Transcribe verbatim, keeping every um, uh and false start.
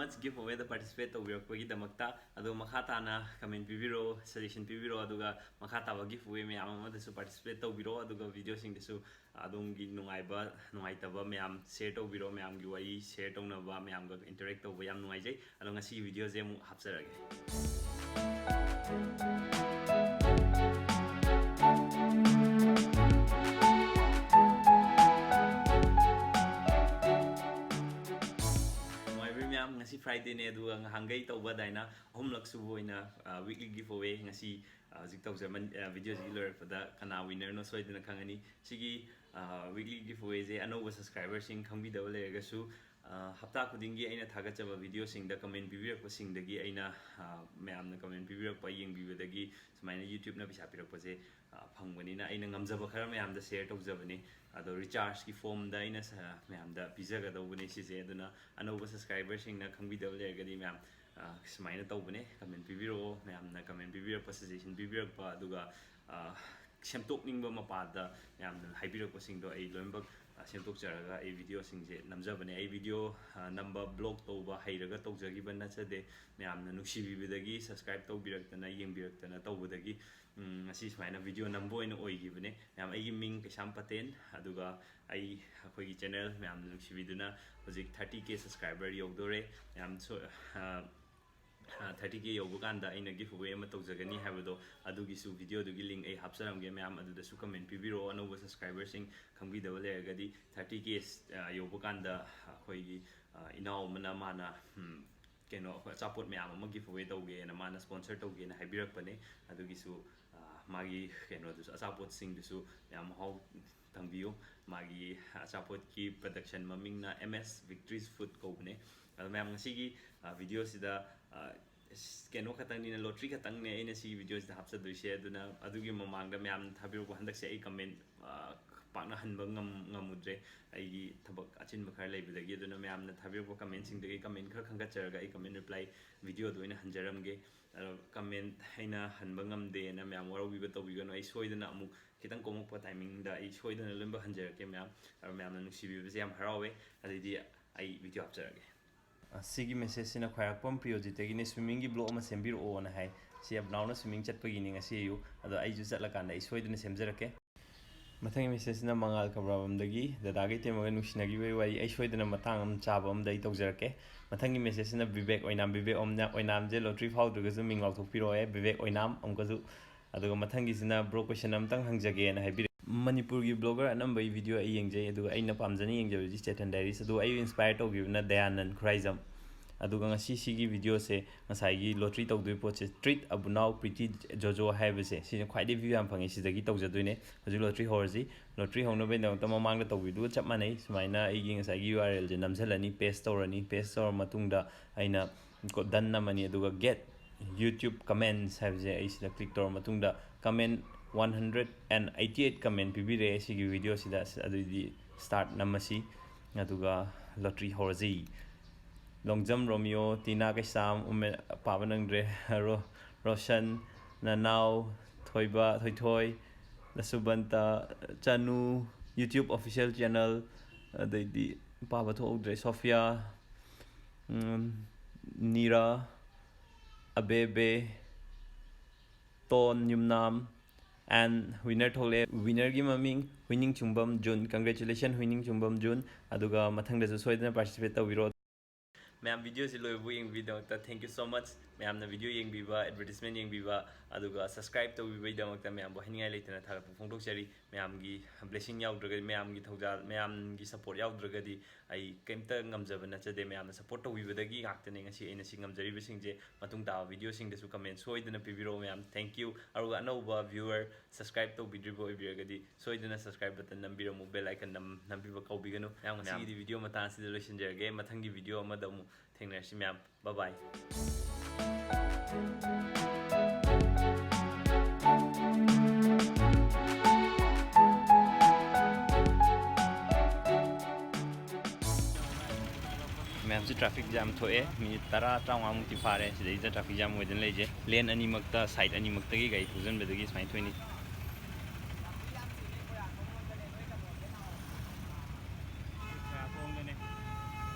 Much giveaway ꯗ participate ꯇꯧꯕꯤꯔꯛꯄꯒꯤꯗꯃꯛꯇ꯫ ꯑꯗꯣ ꯃꯈꯥ ꯇꯥꯅ comment ꯄꯤꯕꯤꯔꯣ, suggestion ꯄꯤꯕꯤꯔꯣ, ꯑꯗꯨꯒ ꯃꯈꯥ ꯇꯥꯕ giveaway ꯃꯌꯥꯝ ꯑꯃꯗꯁꯨ participate ꯇꯧꯕꯤꯔꯣ, ꯑꯗꯨꯒ video ꯁꯤꯡꯗꯁꯨ ꯑꯗꯣꯝꯒꯤ ꯅꯨꯡꯉꯥꯏꯕ ꯅꯨꯡꯉꯥꯏꯇꯕ ꯃꯌꯥꯝ share ꯇꯧꯕꯤꯔꯣ꯫ ꯃꯌꯥꯝꯒꯤ ꯋꯥꯔꯤ share ꯇꯧꯅꯕ, ꯃꯌꯥꯝꯒ interact ꯇꯧꯕ ꯌꯥꯝ ꯅꯨꯡꯉꯥꯏꯖꯩ꯫ ꯑꯗꯣ ꯉꯁꯤꯒꯤ video ꯁꯦ ꯑꯃꯨꯛ ꯍꯥꯞꯆꯔꯒꯦ꯫ ꯅꯨꯡꯉꯥꯏꯕ꯭ꯔꯥ ꯃꯌꯥꯝ? ꯉꯁꯤ Friday ꯅꯦ, ꯑꯗꯨꯒ ꯉꯍꯥꯟꯈꯩ ꯇꯧꯕ ꯑꯗꯨꯃꯥꯏꯅ ꯑꯍꯨꯝꯂꯛ ꯁꯨꯕ ꯑꯣꯏꯅ, ꯑ, weekly giveaway ꯉꯁꯤ, ꯑ, ꯍꯧꯖꯤꯛ ꯇꯧꯖꯔꯝꯃꯅꯤ꯫ ꯑ, video ꯁꯤꯒꯤ ꯂꯣꯏꯔꯛꯄꯗ ꯀꯅꯥ winner ꯅꯣ ꯁꯣꯏꯗꯅ ꯈꯪꯉꯅꯤ꯫ ꯁꯤꯒꯤ, ꯑ, weekly giveaway ꯁꯦ ꯑꯅꯧꯕ subscriber ꯁꯤꯡ ꯈꯪꯕꯤꯗꯕ ꯂꯩꯔꯒꯁꯨ, ꯑ, ꯍꯞꯇꯥ ꯈꯨꯗꯤꯡꯒꯤ ꯑꯩꯅ ꯊꯥꯒꯠꯆꯕ video ꯁꯤꯡꯗ comment ꯄꯤꯕꯤꯔꯛꯄꯁꯤꯡꯗꯒꯤ ꯑꯩꯅ, ꯑ, ꯃꯌꯥꯝꯅ comment ꯄꯤꯕꯤꯔꯛꯄ, ꯌꯦꯡꯕꯤꯕꯗꯒꯤ ꯁꯨꯃꯥꯏꯅ YouTube ꯅ ꯄꯩꯁꯥ ꯄꯤꯔꯛꯄꯁꯦ, ꯑ, ꯐꯪꯕꯅꯤꯅ ꯑꯩꯅ ꯉꯝꯖꯕ ꯈꯔ ꯃꯌꯥꯝꯗ share ꯇꯧꯖꯕꯅꯤ꯫ ꯑꯗꯣ recharge ꯀꯤ form ꯗ ꯑꯩꯅ ꯁ-, ꯃꯌꯥꯝꯗ ꯄꯤꯖꯒꯗꯧꯕꯅꯤ ꯁꯤꯁꯦ꯫ ꯑꯗꯨꯅ ꯑꯅꯧꯕ subscriber ꯁꯤꯡꯅ ꯈꯪꯕꯤꯗꯕ ꯂꯩꯔꯒꯗꯤ ꯃꯌꯥꯝ, ꯑ, ꯁꯨꯃꯥꯏꯅ ꯇꯧꯕꯅꯦ, comment ꯄꯤꯕꯤꯔꯛꯑꯣ꯫ ꯃꯌꯥꯝꯅ comment ꯄꯤꯕꯤꯔꯛꯄ, suggestion ꯄꯤꯕꯤꯔꯛꯄ, ꯑꯗꯨꯒ, ꯑ, ꯁꯦꯝꯗꯣꯛꯅꯤꯡꯕ ꯃꯄꯥꯗ ꯃꯌꯥꯝꯅ ꯍꯥꯏꯕꯤꯔꯛꯄꯁꯤꯡꯗꯣ ꯑꯩ ꯂꯣꯏꯅꯃꯛ, ꯑ, ꯁꯦꯝꯗꯣꯛꯆꯔꯒ ꯑꯩ video ꯁꯤꯡꯁꯦ ꯅꯝꯖꯕꯅꯦ꯫ ꯑꯩ video, ꯑ, ꯅꯝꯕ, vlog ꯇꯧꯕ ꯍꯩꯔꯒ ꯇꯧꯖꯈꯤꯕ ꯅꯠꯆꯗꯦ꯫ ꯃꯌꯥꯝꯅ ꯅꯨꯡꯁꯤꯕꯤꯕꯗꯒꯤ, subscribe ꯇꯧꯕꯤꯔꯛꯇꯅ, ꯌꯦꯡꯕꯤꯔꯛꯇꯅ ꯇꯧꯕꯗꯒꯤ, ꯎꯝ, ꯉꯁꯤ ꯁꯨꯃꯥꯏꯅ video ꯅꯝꯕ ꯑꯣꯏꯅ ꯑꯣꯏꯈꯤꯕꯅꯦ꯫ ꯃꯌꯥꯝ, ꯑꯩꯒꯤ ꯃꯤꯡ ꯀꯩꯁꯥꯝ ꯄꯇꯦꯟ, ꯑꯗꯨꯒ ꯑꯩ, ꯑꯩꯈꯣꯏꯒꯤ channel ꯃꯌꯥꯝꯅ ꯅꯨꯡꯁꯤꯕꯤꯗꯨꯅ ꯍꯧꯖꯤꯛ thirty K subscriber ꯌꯧꯗꯣꯔꯦ꯫ ꯃꯌꯥꯝ ꯁꯣ-, ꯑ, ꯑ, thirty K ꯌꯧꯕ ꯀꯥꯟꯗ ꯑꯩꯅ giveaway ꯑꯃ ꯇꯧꯖꯒꯅꯤ ꯍꯥꯏꯕꯗꯣ, ꯑꯗꯨꯒꯤꯁꯨ video ꯗꯨꯒꯤ link ꯑꯩ ꯍꯥꯞꯆꯔꯝꯒꯦ꯫ ꯃꯌꯥꯝ ꯑꯗꯨꯗꯁꯨ comment ꯄꯤꯕꯤꯔꯛꯑꯣ꯫ ꯑꯅꯧꯕ subscriber ꯁꯤꯡ ꯈꯪꯕꯤꯗꯕ ꯂꯩꯔꯒꯗꯤ, thirty K, ꯑ, ꯌꯧꯕ ꯀꯥꯟꯗ ꯑꯩꯈꯣꯏꯒꯤ, ꯑ, ꯏꯅꯥꯎ ꯑꯃꯅ ꯃꯥꯅ, ꯎꯝ, ꯀꯩꯅꯣ, ꯑꯩꯈꯣꯏ ꯑꯆꯥꯄꯣꯠ ꯃꯌꯥꯝ ꯑꯃ giveaway ꯇꯧꯒꯦꯅ ꯃꯥꯅ sponsor ꯇꯧꯒꯦꯅ ꯍꯥꯏꯕꯤꯔꯛꯄꯅꯦ꯫ ꯑꯗꯨꯒꯤꯁꯨ, ꯑ, ꯃꯥꯒꯤ ꯀꯩꯅꯣꯗꯨꯁꯨ, ꯑꯆꯥꯄꯣꯠꯁꯤꯡꯗꯨꯁꯨ ꯌꯥꯝ ꯃꯍꯥꯎ ꯇꯪꯕꯤꯌꯨ꯫ ꯃꯥꯒꯤ ꯑꯆꯥꯄꯣꯠꯀꯤ production ꯃꯃꯤꯡꯅ M S Victory's Food ꯀꯧꯕꯅꯦ꯫ ꯑꯗꯣ ꯃꯌꯥꯝ, ꯉꯁꯤꯒꯤ, ꯑ, video ꯁꯤꯗ, ꯑ, ꯀꯩꯅꯣ ꯈꯛꯇꯪꯅꯤꯅ, lottery ꯈꯛꯇꯪꯅꯦ ꯑꯩꯅ ꯁꯤꯒꯤ video ꯁꯤꯗ ꯍꯥꯞꯆꯗꯣꯏꯁꯦ꯫ ꯑꯗꯨꯅ ꯑꯗꯨꯒꯤ ꯃꯃꯥꯡꯗ ꯃꯌꯥꯝꯅ ꯊꯥꯕꯤꯔꯛꯄ, ꯍꯟꯗꯛꯁꯦ ꯑꯩ comment, ꯑ, ꯄꯥꯛꯅ ꯍꯟꯕ ꯉꯝ-, ꯉꯝꯃꯨꯗ꯭ꯔꯦ, ꯑꯩꯒꯤ ꯊꯕꯛ ꯑꯆꯤꯟꯕ ꯈꯔ ꯂꯩꯕꯗꯒꯤ꯫ ꯑꯗꯨꯅ ꯃꯌꯥꯝꯅ ꯊꯥꯕꯤꯔꯛꯄ comment ꯁꯤꯡꯗꯒꯤ comment ꯈꯔ ꯈꯟꯒꯠꯆꯔꯒ ꯑꯩ comment reply video ꯗ ꯑꯣꯏꯅ ꯍꯟꯖꯔꯝꯒꯦ꯫ ꯑꯗꯣ comment ꯑꯩꯅ ꯍꯟꯕ ꯉꯝꯗꯦꯅ ꯃꯌꯥꯝ ꯋꯥꯔꯧꯕꯤꯕ ꯇꯧꯕꯤꯒꯅꯨ꯫ ꯑꯩ ꯁꯣꯏꯗꯅ ꯑꯃꯨꯛ ꯈꯤꯇꯪ ꯀꯣꯝꯃꯛꯄ timing ꯗ ꯑꯩ ꯁꯣꯏꯗꯅ ꯂꯣꯏꯅꯃꯛ ꯍꯟꯖꯔꯛꯀꯦ ꯃꯌꯥꯝ꯫ ꯑꯗꯣ ꯃꯌꯥꯝꯅ ꯅꯨꯡꯁꯤꯕꯤꯕꯁꯦ ꯌꯥꯝ ꯍꯔꯥꯎꯋꯦ꯫ ꯑꯗꯨꯗꯤ ꯑꯩ video ꯍꯥꯞꯆꯔꯒꯦ꯫ ꯑ, ꯁꯤꯒꯤ ꯃꯦꯁꯦꯖꯁꯤꯅ ꯈ꯭ꯋꯥꯏꯔꯥꯛꯄꯝ ꯄ꯭ꯔꯤꯌꯣꯖꯤꯠꯇꯒꯤꯅꯦ, "ꯁ꯭ꯋꯤꯃꯤꯡꯒꯤ ꯕ꯭ꯂꯣꯛ ꯑꯃ ꯁꯦꯝꯕꯤꯔꯛꯑꯣꯅ" ꯍꯥꯏ꯫ ꯁꯤ ꯑꯕꯅꯥꯎꯅ ꯁ꯭ꯋꯤꯃꯤꯡ ꯆꯠꯄꯒꯤꯅꯤ ꯉꯁꯤ ꯑꯌꯨꯛ, ꯑꯗꯣ ꯑꯩꯁꯨ ꯆꯠꯂꯀꯥꯟꯗ ꯑꯩ ꯁꯣꯏꯗꯅ ꯁꯦꯝꯖꯔꯛꯀꯦ꯫ ꯃꯊꯪꯒꯤ ꯃꯦꯁꯦꯖꯁꯤꯅ ꯃꯉꯥꯜ ꯈꯕ꯭ꯔꯥꯕꯝꯗꯒꯤ, "ꯗꯗꯥꯒ ꯏꯇꯩꯃꯒ ꯅꯨꯡꯁꯤꯅꯈꯤꯕꯒꯤ ꯋꯥꯔꯤ ꯑꯩ ꯁꯣꯏꯗꯅ ꯃꯇꯥꯡ ꯑꯃ ꯆꯥꯕ ꯑꯃꯗ ꯑꯩ ꯇꯧꯖꯔꯛꯀꯦ"꯫ ꯃꯊꯪꯒꯤ ꯃꯦꯁꯦꯖꯁꯤꯅ ꯕꯤꯕꯦꯛ ꯑꯣꯏꯅꯥꯝ, ꯕꯤꯕꯦꯛ ꯑꯣꯝꯅ-, ꯑꯣꯏꯅꯥꯝꯁꯦ ꯂꯣꯇ꯭ꯔꯤ ꯐꯥꯎꯗ꯭ꯔꯒꯁꯨ ꯃꯤꯡ ꯂꯥꯎꯊꯣꯛꯄꯤꯔꯛꯑꯣ, ꯕꯤꯕꯦꯛ ꯑꯣꯏꯅꯥꯝ ꯑꯃꯨꯛꯀꯁꯨ꯫ ꯑꯗꯨꯒ ꯃꯊꯪꯒꯤꯁꯤꯅ, "ꯕ꯭ꯔꯣ, ꯀꯣꯏꯁꯟ ꯑꯃꯇꯪ ꯍꯪꯖꯒꯦꯅ" ꯍꯥꯏꯕꯤꯔꯛꯑꯦ꯫ ꯃꯅꯤꯄꯨꯔꯒꯤ ꯕ꯭ꯂꯣꯒꯔ ꯑꯅꯝꯕꯒꯤ ꯚꯤꯗꯤꯑꯣ ꯑꯩ ꯌꯦꯡꯖꯩ, ꯑꯗꯨꯒ ꯑꯩꯅ ꯄꯥꯝꯖꯅ ꯌꯦꯡꯖꯕꯗꯤ ꯆꯦꯇꯟ ꯗꯥꯏꯔꯤꯁ꯫ ꯑꯗꯨꯒ ꯑꯩꯕꯨ ꯏꯟꯁꯄꯥꯌꯔ ꯇꯧꯈꯤꯕꯅ ꯗꯌꯥꯅꯟ ꯈꯨꯔꯥꯏꯖꯝ꯫ ꯑꯗꯨꯒ ꯉꯁꯤ ꯁꯤꯒꯤ ꯚꯤꯗꯤꯑꯣꯁꯦ, ꯉꯁꯥꯏꯒꯤ ꯂꯣꯇ꯭ꯔꯤ ꯇꯧꯗꯣꯏ ꯄꯣꯠꯁꯦ, "Treat Abunao Pretty Jojo" ꯍꯥꯏꯕꯁꯦ, ꯁꯤꯅ ꯈ꯭ꯋꯥꯏꯗꯒꯤ ꯚ꯭ꯌꯨ ꯌꯥꯝ ꯐꯪꯉꯤ, ꯁꯤꯗꯒꯤ ꯇꯧꯖꯗꯣꯏꯅꯦ꯫ ꯍꯧꯖꯤꯛ ꯂꯣꯇ꯭ꯔꯤ ꯍꯧꯔꯁꯤ꯫ ꯂꯣꯇ꯭ꯔꯤ ꯍꯧꯅꯕꯒꯤꯗꯃꯛꯇ ꯃꯃꯥꯡꯗ ꯇꯧꯕꯤꯗꯨꯒ ꯆꯞ ꯃꯥꯟꯅꯩ꯫ ꯁꯨꯃꯥꯏꯅ ꯑꯩꯒꯤ ꯉꯁꯥꯏꯒꯤ ꯌꯨ ꯑꯥꯔ ꯑꯦꯜꯁꯦ ꯅꯝꯁꯤꯜꯂꯅꯤ, ꯄꯦꯁ ꯇꯧꯔꯅꯤ꯫ ꯄꯦꯁ ꯇꯧꯔ ꯃꯇꯨꯡꯗ ꯑꯩꯅ ꯀꯣ-, done ꯅꯝꯃꯅꯤ, ꯑꯗꯨꯒ "Get YouTube comments" ꯍꯥꯏꯕꯁꯦ ꯑꯩ ꯁꯤꯗ ꯀ꯭ꯂꯤꯛ ꯇꯧꯔ ꯃꯇꯨꯡꯗ, comment one hundred and eighty eight comment ꯄꯤꯕꯤꯔꯛꯑꯦ ꯁꯤꯒꯤ ꯚꯤꯗꯤꯑꯣꯁꯤꯗ꯫ ꯑꯁ, ꯑꯗꯨꯗꯤ start ꯅꯝꯃꯁꯤ, ꯑꯗꯨꯒ ꯂꯣꯇ꯭ꯔꯤ ꯍꯧꯔꯁꯤ꯫ ꯂꯣꯡꯖꯝ ꯔꯣꯃꯤꯌꯣ, ꯇꯤꯅꯥ ꯀꯩꯁꯥꯝ, ꯎꯃꯦ-, ꯄꯥꯕ ꯅꯪꯗ꯭ꯔꯦ, ꯔꯣ-, ꯔꯣꯁꯟ, ꯅꯅꯥꯎ, ꯊꯣꯏꯕ, ꯊꯣꯏꯊꯣꯏ, ꯂꯁꯨꯕꯟꯇ, ꯆꯅꯨ, YouTube official channel, ꯑꯗꯩꯗꯤ ꯄꯥꯕ ꯊꯣꯛꯍꯧꯗ꯭ꯔꯦ, ꯁꯣꯐꯤꯌꯥ, ꯎꯝ, ꯅꯤꯔꯥ, ꯑꯕꯦꯕꯦ, ꯇꯣꯟ ꯌꯨꯝꯅꯥꯝ, and winner ꯊꯣꯛꯂꯛꯑꯦ꯫ Winnerꯒꯤ ꯃꯃꯤꯡ ꯍꯨꯏꯅꯤꯡ ꯆꯨꯡꯕꯝ ꯖꯨꯟ꯫ Congratulation, ꯍꯨꯏꯅꯤꯡ ꯆꯨꯡꯕꯝ ꯖꯨꯟ꯫ ꯑꯗꯨꯒ ꯃꯊꯪꯗꯁꯨ ꯁꯣꯏꯗꯅ participate ꯇꯧꯕꯤꯔꯣ꯫ ꯃꯌꯥꯝ, ꯚꯤꯗꯤꯑꯣꯁꯤ ꯂꯣꯏꯕꯕꯨ ꯌꯦꯡꯕꯤꯕꯒꯤꯗꯃꯛꯇ thank you so much꯫ ꯃꯌꯥꯝꯅ ꯚꯤꯗꯤꯑꯣ ꯌꯦꯡꯕꯤꯕ, advertisement ꯌꯦꯡꯕꯤꯕ, ꯑꯗꯨꯒ subscribe ꯇꯧꯕꯤꯕꯒꯤꯗꯃꯛꯇ ꯃꯌꯥꯝꯕꯨ ꯍꯥꯏꯅꯤꯡꯉꯥꯏ ꯂꯩꯇꯅ ꯊꯥꯒꯠꯄ ꯐꯣꯡꯗꯣꯛꯆꯔꯤ꯫ ꯃꯌꯥꯝꯒꯤ blessing ꯌꯥꯎꯗ꯭ꯔꯒꯗꯤ, ꯃꯌꯥꯝꯒꯤ ꯊꯧꯖꯥꯜ, ꯃꯌꯥꯝꯒꯤ support ꯌꯥꯎꯗ꯭ꯔꯒꯗꯤ ꯑꯩ ꯀꯩꯝꯇ ꯉꯝꯖꯕ ꯅꯠꯆꯗꯦ꯫ ꯃꯌꯥꯝꯅ support ꯇꯧꯕꯤꯕꯗꯒꯤ ꯉꯥꯛꯇꯅꯦ ꯉꯁꯤ ꯑꯩꯅ ꯁꯤ ꯉꯝꯖꯔꯤꯕꯁꯤꯡꯁꯦ꯫ ꯃꯇꯨꯡ ꯇꯥꯕ ꯚꯤꯗꯤꯑꯣꯁꯤꯡꯗꯁꯨ comment ꯁꯣꯏꯗꯅ ꯄꯤꯕꯤꯔꯛꯑꯣ ꯃꯌꯥꯝ꯫ Thank you꯫ ꯑꯗꯨꯒ ꯑꯅꯧꯕ viewer, subscribe ꯇꯧꯕꯤꯗ꯭ꯔꯤꯕ ꯑꯣꯏꯕꯤꯔꯒꯗꯤ ꯁꯣꯏꯗꯅ subscribe button ꯅꯝꯕꯤꯔꯝꯃꯨ, bell icon ꯅꯝ-, ꯅꯝꯕꯤꯕ ꯀꯥꯎꯕꯤꯒꯅꯨ꯫ ꯃꯌꯥꯝ, ꯉꯁꯤꯒꯤꯗꯤ ꯚꯤꯗꯤꯑꯣ ꯃꯇꯥꯡ ꯑꯁꯤꯗ ꯂꯣꯏꯁꯤꯟꯖꯔꯒꯦ꯫ ꯃꯊꯪꯒꯤ ꯚꯤꯗꯤꯑꯣ ꯑꯃꯗ ꯑꯃꯨꯛ ꯊꯦꯡꯅꯔꯁꯤ ꯃꯌꯥꯝ꯫ Bye bye꯫ ꯃꯌꯥꯝꯁꯤ traffic jam ꯊꯣꯛꯑꯦ꯫ ꯃꯤꯅꯤꯠ ꯇꯔꯥ, ꯇꯔꯥꯃꯉꯥꯃꯨꯛꯇꯤ ꯐꯥꯔꯦ ꯁꯤꯗꯩꯗ traffic jam ꯑꯣꯏꯗꯅ ꯂꯩꯁꯦ꯫ Lane ꯑꯅꯤꯃꯛꯇ, side ꯑꯅꯤꯃꯛꯇꯒꯤ ꯒꯥꯔꯤ ꯊꯧꯖꯤꯟꯕꯗꯒꯤ ꯁꯨꯃꯥꯏꯅ ꯊꯣꯛꯏꯅꯤ꯫